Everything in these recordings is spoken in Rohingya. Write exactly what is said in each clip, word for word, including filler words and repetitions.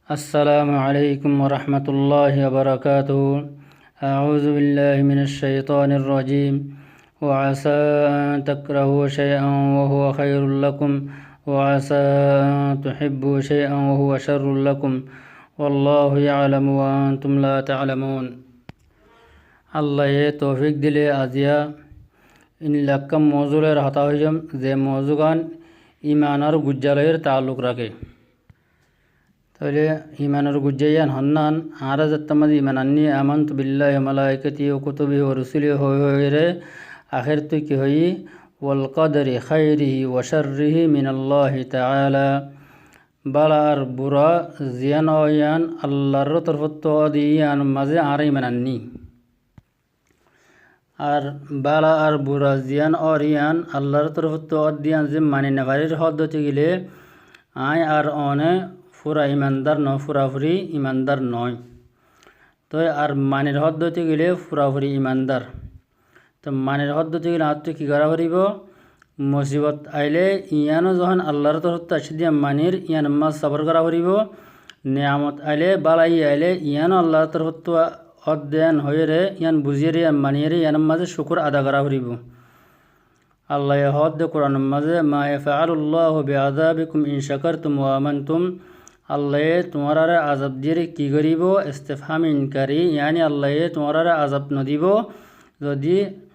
السلام عليكم ورحمة الله وبركاته. أعوذ بالله من الشيطان الرجيم. وعسى أن تكرهوا شيئا وهو خير لكم، وعسى أن تحبوا شيئا وهو شر لكم، والله يعلم وأنتم لا تعلمون. Allaye toufik dile aziya in lekká mozulor hotá hoiyum, ze mozugán imanor gujjá loiyóre taalluk raké. Tóile imanor gujjá yián honnán, añára zettó mazé iman anní, آمنت بالله وملائكته وكتبه ورسله hoi hoiyóre, ahér tui ki hoiyí, والقدر خيره وشره من الله تعالى. Bála ar bura ziyán ó yián Allar torfóttu ó de yián mazé añára iman anní. Ar bála ar bura ziyán ór yián Allar torfóttu ó de yián ze mani nofarir hoddóti gile, aññí ar one fura imandar no, furafuri imandar noói. Toi ar manir hoddóti gile furafuri imandar. Toi manir hoddóti gile añáttu ki gorá foribó? Musibot aile yiáno zehón Allar torfóttu aiccé de yián manir, yián mazé sobor gorá foribó. Niyamot aile, bálai aile, yiáno Allar torfóttu ó de yián hoiyóre, yián buziyóre, yián maniyóre, yián mazé cukur ada gorá foribó. Allaye hoó de Kuranor mazé, ما يفعل الله بعذابكم إن شكرتم وآمنتم. Allaye tuáñráre azab diyóre ki goribó? Istifham inkari, yáni Allaye tuáñráre azab nodibó, zodi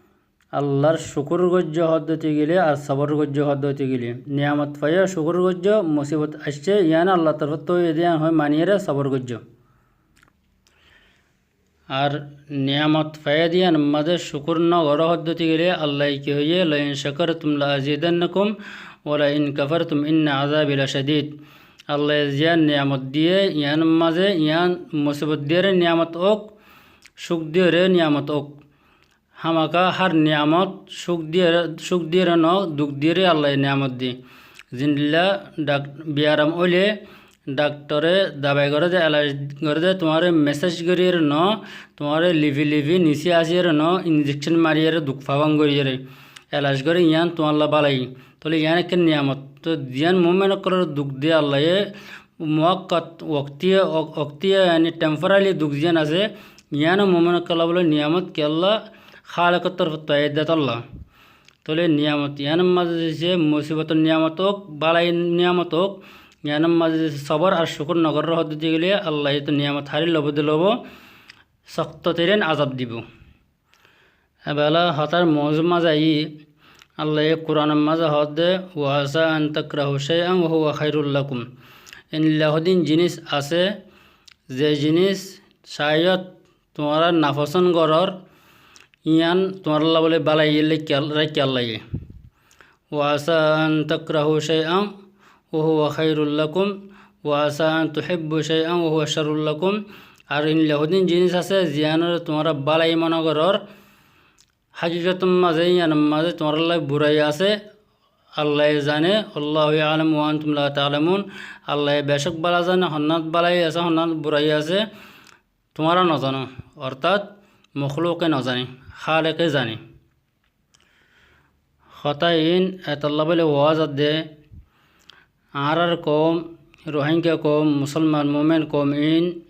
Allar cukur goijjó hoddóti gile ar sobor goijjó hoddóti gile. Niyamot faiyó cukur goijjó, musibot aiccé, yián Allar torfóttu óiye de yián hoi maniyóre sobor goijjó. Ar niyamot faiyé de yián mazé cukur nogoró hoddóti gile Allaye ki hoiyé, لئن شكرتم لأزيدنكم ولئن كفرتم إن عذابي لشديد. Allaye ziyán niyamot diyé, yián mazé, yián musibot diyóre niyamot ók, cúk diyóre niyamot ók. Hámaka hár niyamot cúk diyóre, cúk diyóre no, duk diyóre Allaye niyamot di. Zendilla dak-, biyaram óile daktore dabai goré de, elaj goré de, tuáñre mesej goríyore no, tuáñre lifi lifi nisi asiyore no, injekcon mariyore duk fabang goríyore elaj goré, yián tuáñlla bálai. Tóile yián ekkán niyamot. Toi ziyán mumin ókkolore duk de Allaye, muakkat, woktiya, wok-, woktiya, yáni temporary duk ziyán asé, yiáno mumin ókkolla bóle niyamot kiyólla, Hálekor torfóttu aiyé de tólla. Tóile niyamot yiánor mazé zise musibotor niyamot ók, bálai niyamot ók, yiánor mazé zise sobor ar cukur nogoró hoddóti gile Allaye to niyamot hári lobo de lobo, sokto terin azab dibó. Ebela hotár mozur mazé aiyí, Allaye Kuranor mazé hoó de, وعسى أن تكرهوا شيئا وهو خير لكم. Endilla hodún jinis asé, ze jinis cáyot tuáñra nafosón gorór, yián tuáñralla bóle bálai rakíyar, rakíyar lage. وعسى أن تكرهوا شيئا وهو خير لكم، وعسى أن تحبوا شيئا وهو شر لكم. Ar endilla hodún jinis asé, ziyánore tuáñra bálai mone gorór, hákikotor mazé, yiánor mazé tuáñralla burai asé, Allaye zane, والله يعلم وأنتم لا تعلمون. Allaye becók bála zane, honnát bálai asé, honnát burai asé, tuáñra nozano, ortát mokluke nozane, Háleke zane. Hotá iín etolla bóle hoó zadde, añárar koum, Rohingya koum, Musolman mumin koum iín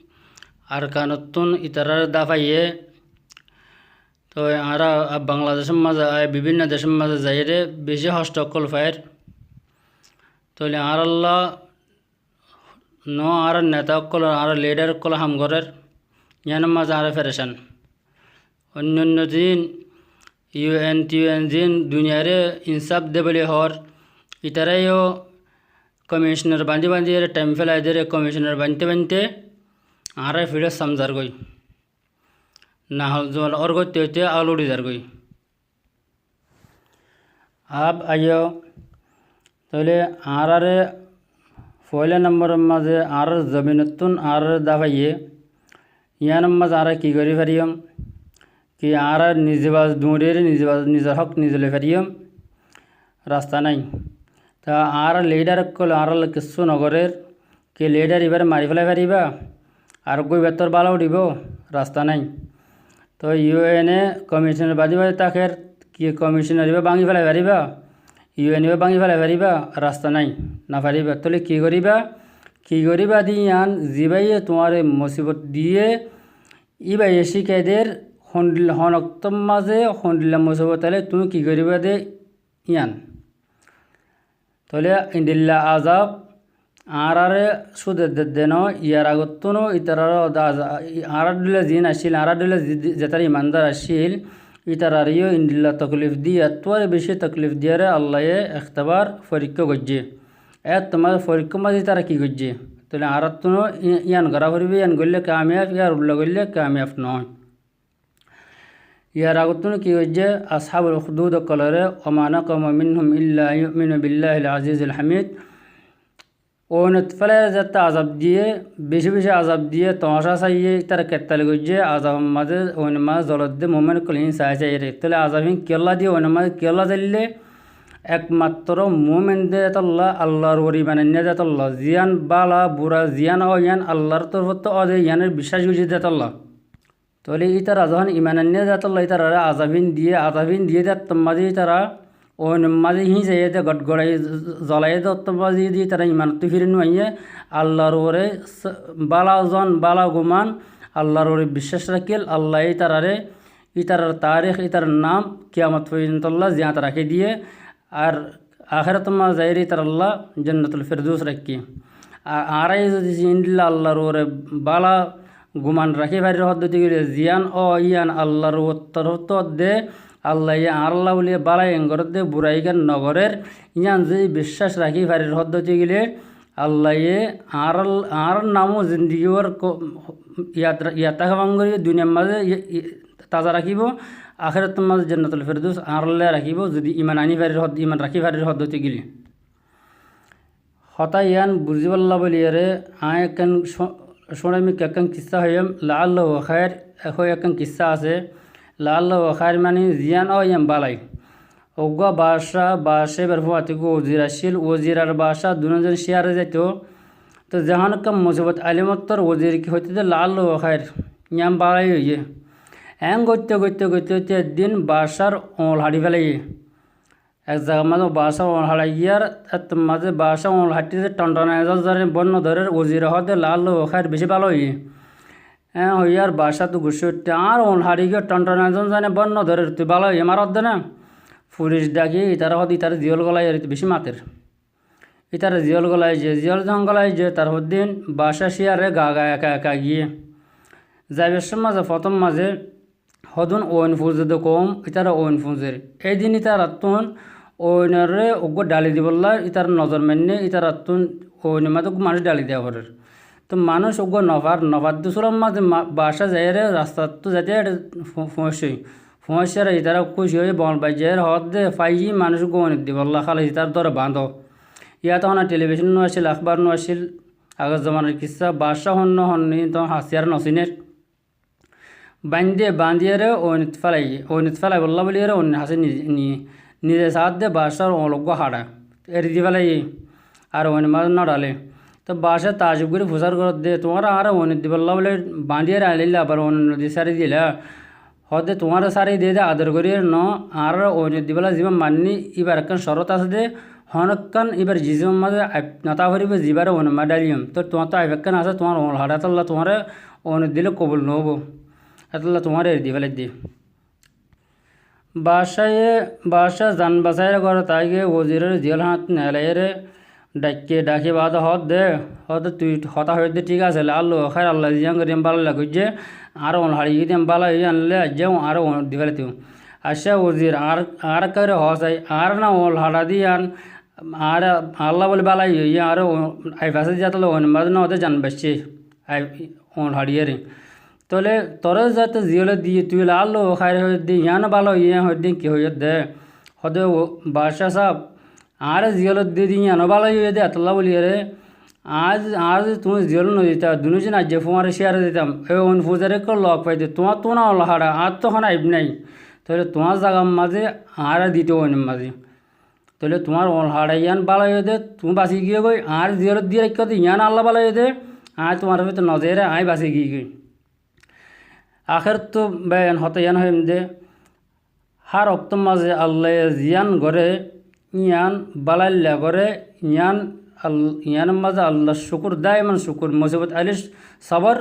Arkanottún itarare dafaiyé. Toi añára Bangladecór mazé ai, bibinno decór mazé zaiyóre beci hosto ókkol fair. Tóile añárálla no, añárar neta ókkol, añárar lidar ókkol ham gorér, yiánor mazé añára ferecan. Oinno oinno zin, U N, T U N zin, duniyare insaf de bóli hoór, itará yó komisonor bañdí bañdí ere thaim félai diyére, komisonor bañdíte bañdíte añárar fiçót samzar goi. Nahal zual ór goitte goitte aul uri zar goi. Ab aiyó, tóile añárare foóila nombor mazé añárar zobinottún añárare dafaiyé, yiánor mazé añára ki gorí fariyum? Ki añára nize bas duñriyóre nize bas, nizor hók nize loi fariyum? Rasta nái. Tói añárar lidar ókkole añáralla kessú nogorér, ki lidar ibáre mari félai faribá? Ar uggúa ibáttu bála uçibó? Rasta nái. Tói U N e komisonor bañdí bañdí táker, ki komisonor ibá báñgi félai faribá? U N ibá báñgi félai faribá? Rasta nái, nofaribá. Tóile ki goríba? Ki goríba de yían, zibáye tuáñre musibot diyé, íbaye cíkai der, hondilla, hon októr mazé hondilla musibot ailé tuñí ki goríba de yían. Tóile endilla azab añáráre cúde dedde noó, yar agottúnou ítararé aza-, añárár dóilla ziín accíl, añárár dóilla zi-, zi-, zetará imandar accíl, ítararé yó endilla toklif di, ettúare bicí toklif diyére Allaye ektebar, forikká goijjé. Ettór mazé forikká mazé ítara ki goijjé? Tóile añáráttúnou yí-, yían gorá foribó, yían goillé kamiyaf, yar ulla goillé kamiyaf noó. Yar agottún ki goijjé? Ashábul Ukhdud ókkoloré, "Wa ma naqamu minhum illa an yu'minu billahil azizil hamid." Oinot félai zettá azab diyé, bicí bicí azab diyé, tomacá saiyé, ítara kettali goijjé, azabor mazé, oinor mazé zolodde mumin ókkol hín saái saiyére. Tóile azab hín kiyólla diyé, oinor mazé kiyólla zaillé, ekmattro mumin de etolla, Allar uore iman ainné de etolla, ziyán bála bura ziyán ó yían Allar torfóttu ó de yíanor biccác goijjé de etolla. Tóile ítara zehón iman ainné de etolla ítararé azab hín diyé, azab hín diyé de ettór mazé ítara oinor mazé hín saiyé de, gotgorai zolaiyé de, ettór mazé de ítara imanottú fíri nuaiyé, Allar uore s-, bála zon, bála guman, Allar uore biccác rakíl, Allaye ítararé, ítarar tarík, ítarar nam kiyamot foijjontolla ziyáñt rakí diyé, ar akérator mazé zaiyére ítarallá Jannatul Firdaus raikké. Ar añára yó zodi endilla Allar uore bála guman rakí farir hoódde óigile, ziyán ó yían Allar uor torfóttu de, Allaye añárálla bóli bála en gorédde, bura ígan nogorér, yían zodi biccác rakí farir hoódde óigile, Allaye añárar, añárar namó zindigi bór ko-, yad, yad táke fán gorí duniyar mazé ye-, ye-, taza rakíbo, akérator mazé Jannatul Firdaus añárálla rakíbo, zodi iman aní farir hoódde, iman rakí farir hoódde óigile. Hotá yían buzíbolla bóliyeré aññí ekkán cú-, cúñraimikká ekkán kissá hoiyóm, la'allahu khair, e hoi ekkán kissá asé, la'allahu khair mani ziyán ó yían bálai. Uggúa baccá, baccá íbar fúañti uggúa wozir accíl, wozir ar baccá dunúzon cíyare zaitó. Tóu zehón ekkán musibot ailé mottor wozir ki hoitó de, la'allahu khair, yían bálai óiye. Eén goitté goitté goitté goitté eddin baccár oñl haçi félaiyé. Ek zagar mazé baccá oñl haçaiyé, ar ettór mazé baccá oñl haçíte de, tontonai zon zane bór nodorér, wozire hoódde, la'allahu khair, bicí bála óiye. Eén hoiyé ar baccáttu guccá uiththé, añár oñl haçi giyói, tontonai zon zane bór nodorér, tui bála óiye, mara hoódde ná? Fulic dhaki, itará hoódde, itará ziyól golai, ar ite bicí mater. Ítara ziyól golai ze, ziyól zehón golai ze, tarfór din baccá cíyare gaa gaa eka eka giyé. Zaibar cómot mazé fottór mazé hodún oin fuzede koum, ítara oin fuzer. Éidin ítarattún oinoré uggúa dhali dibollá, ítarar nozor mainné, ítarattún oinor mazé uggúa manúic dhali diya forer. Tóu manúic uggúa nofar, nofar dé súlor mazé ma-, baccá zaiyére rastattú zaité fu-, fuñiccé. Fuñiccére ítara kúci óiye, bongol baijjé, hoódde faiyí manúic uggúa oinot dibollá, háli ítar dóre bañdó. Yáto honó telibicón no accíl, akbár no accíl, agor zomanar kissá, baccá honnúa honnúa toóu hasiyar no sinér. Bañdé, bañdiyére oinot félaiye, oinot félaibollá bóliyére oinor hasé ni-, ni-, nize saádde baccár oñl uggúa haça, eri di félaiye, ar oinor mazé no dhále. Tóu baccá taajjub gorí fusár gorédde, tuáñra añáre oinot dibollá bóli bañdiyére ailílla, abar oinot nodi sári dila. Hoódde tuáñre sári diyé dé ador goríyeré noó, añáráre oinot dibálla zibá manní, íbar ekkán corót asé dé, honókkán íbar jisímor mazé aib notáa foribóu, zibáre oinot mazé dháliyum. Tóu tuáñttú aib ekkán asé, tuáñr oñl haçá, étolla tuáñre oinot dilé kobul noóibou, étolla tuáñre eri difélaidde. Baccáye, baccá zan basaiyére górot aáigiyoi, woziróre ziyólhánat neelaiyére, Dhaikké, dhaki baade hoódde, hoódde tui hotá hoiyódde thík asé, la'allahu khair, Allaye ziyán gorí yían bála goijjé, añár oñl haçi giyé dé yían bála óiye, añáre oñl difélaitó. Accá wozir, añár, añár ekká gorí hoó sai, añáre ná oñl haça dé yían, añáre, añálla bóli bála óiye, añáre o-, aib asé dé yían tolla oinor mazé noóde zan baiccé, aib, oñl haçiyére. Tóile toré zeéne ziyólot diyé, tui la'allahu khair hoiyódde, yíano bála óiye yían hoiyódde, ki hoiyódde? Hoódde, o, baccá sáb, añáre ziyólot diyé dé yíano bála óiye dé, etolla bóliyére, añár, añáre zodi tuñí ziyólot noditá, dunúzon aijja fúañre cíyare zaitám, e oin fuzaré ekká lok faité, tuáñttú ná oñl haça, añáttu honó aib nái. Tóile tuáñr zagar mazé añáre dito oinor mazé. Tóile tuáñr oñl haça yían bála óiye dé, tuñí basi giyói goi, añáre ziyólot di raikkó dé, yían Alla bála óiye dé, aññí tuáñr fite nozaiyére, aññí basi giyói goi. Akérottú beyan hotá yían hoiyúm dé, hár októr mazé Allaye ziyán goré, yían bálailla goré, yían Al-, yiánor mazé Allar cúkur, dáiman cúkur, musibot ailé sobor,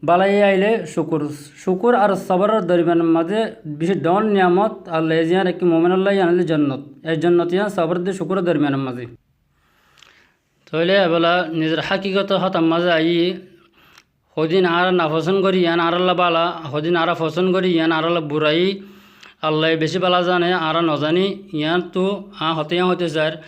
bálai ailé cúkur. Cúkur ar soboror dormiyanor mazé bicí dhoóñr niyamot Allaye ziyán raikké muminólla, yián óilde jonnot. E jonnot yián sobor de cúkuror dormiyanor mazé. Tóile ebela nizor hákikot hotár mazé aiyí, hodún añára nafosón gorí yián añárálla bála, hodún añára fosón gorí yián añárálla burai, Allaye bicí bála zane, añára nozaní, yiántu aññí hotá yián hoitó sair.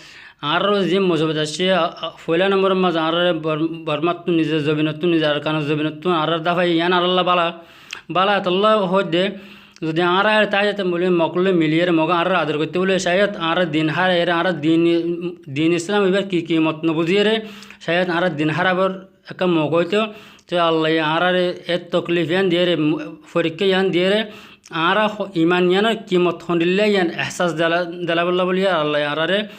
Añárar zí musibot aiccé, a, a, foila nomboror mazé añárare Bor-, Bormattú nize zobinottú, nize Arkanor zobinottú añárare dáfai yián añárálla bála, bála etolla hoóidde, zodi añára ere táizaitám bóli Mog loi miliyére, Mog añárar ador goittó bóli, cáiyot añára din háraiyére, añára din, din Islam ibár ki kimot nobuziyére, cáiyot añára din hárabor ekkán mouka óito. Toi Allaye añárare e toklif yián diyére, forikká yián diyére, añára ho-, iman yiánor kimot hondilla yián ehsas dela-, delaibolla bóli Allaye añárare,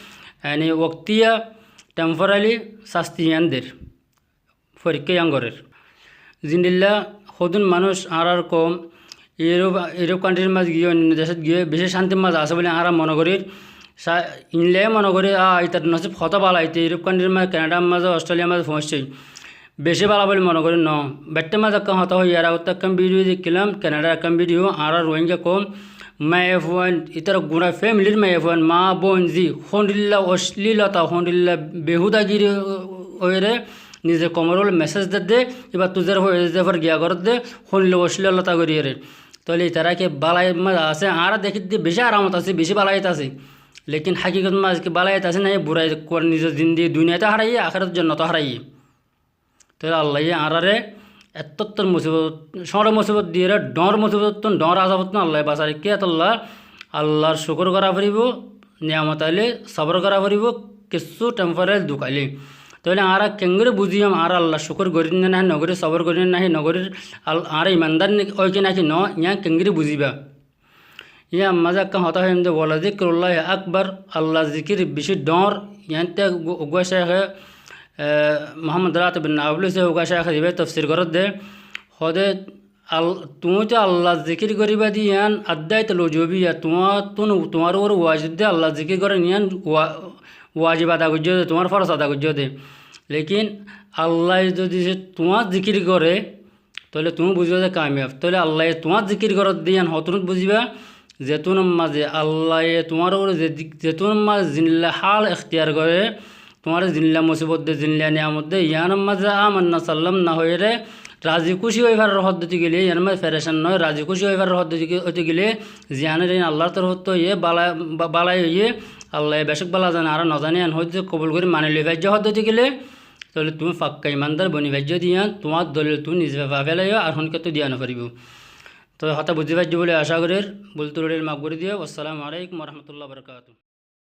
yáni, woktiya, temporary sasti yián der. Forikká yián gorér. Zendilla hodún manúic añárar koum Europe, Europe countryr mazé giyé, oinno decót giyé bicí cántir mazé asé bóli añára mone gorír. Sa-, endilla mone gorír, a, itar nosib hotá bála, ite Europe countryr mazé, Canadar mazé, Australiar mazé foóñiccé. Bicí bála bóli mone gorír noó. Baittór mazé ekkán hotá hoói, yar agottú ekkán video dekílam, Canadar ekkán video, añára Rohingya koum, maiyafuain, itar gura familyr maiyafuain, ma, boin, zi, hondilla oclilota, hondilla behudagiri óiyere, nize koumor uore message der de, ibattú zer fo-, zer fo giya gorér de, hondilla oclilota goríyere. Tóile itará ki bálai mazé asé? Añára dekír de bicí aramot asé, bicí bálaiyot asé. Lekin hákikot mazé ki bálaiyot asé nái? Burai kuar nizor zindigi duniyait háraiyé, akérat jonnot háraiyé. Tóile Allaye añárare ettóttor musibot, cóñço musibot diyére, dhoóñr musibottún, dhoóñr azabottún Allaye basai raikké, etolla Allar cúkur gorá foribó, niyamot ailé sobor gorá foribó, kessú temporary duk ailé. Tóile añára keéngori buziyum, añára Allar cúkur gorír né nái nogorír, sobor gorír né nái nogorír, Al-, añára imandar né, ói ki naki noó, yián keéngori buziba? Yián mazé ekkán hotá hoiyum de, "Wala zikrullahi akbar", Allar zikir bicí dhoóñr. Yiánte gu-, uggúa céke, e, Muhammad Ratib bin Nablus, uggúa céke ibá tofsir gorér de. Hoóde, Al-, tuñí to Allar zikir goríba de yián addaiyat lujubiya, tuáñttún, tuáñr uore wajib de Allar zikir gorón yián wa-, wajib ada goijjó de, tuáñr foroz ada goijjó de. Lekin Allaye zodi tuáñr zikir goré, tóile tuñí buzíba de kamiyab. Tóile Allaye tuáñr zikir gorér de yián hotúnot buzíba, zetúnor mazé Allaye tuáñr uore ze-, zetúnor mazé zendilla hál ektiyar goré, tuáñre zendilla musibot de, zendilla niyamot de, yiánor mazé amanna sallam no hoiyére, razi kúci ói farar hoddoti gele, yiánor mazé ferecan no ói, razi kúci ói farar hoddoti ge-, óite gele, ziyánor yián Allar torfóttu óiye, bála-, bá-, bálai óiye, Allaye becók bála zane, añára nozaní, yián hoóidde kobul gorí mani loi faijjó hoddoti gele, tóile tuñí fakka imandar boni faijjó de yián, tuáñr dolil tuñí nize fa felaiyó, ar honikkattú diya noforibó. Toi hotá buzí faijjó bóli acá gorír, búl turil maf gorí diyó. Wassalamu alaikum warahmatullahi wabarakatuhu.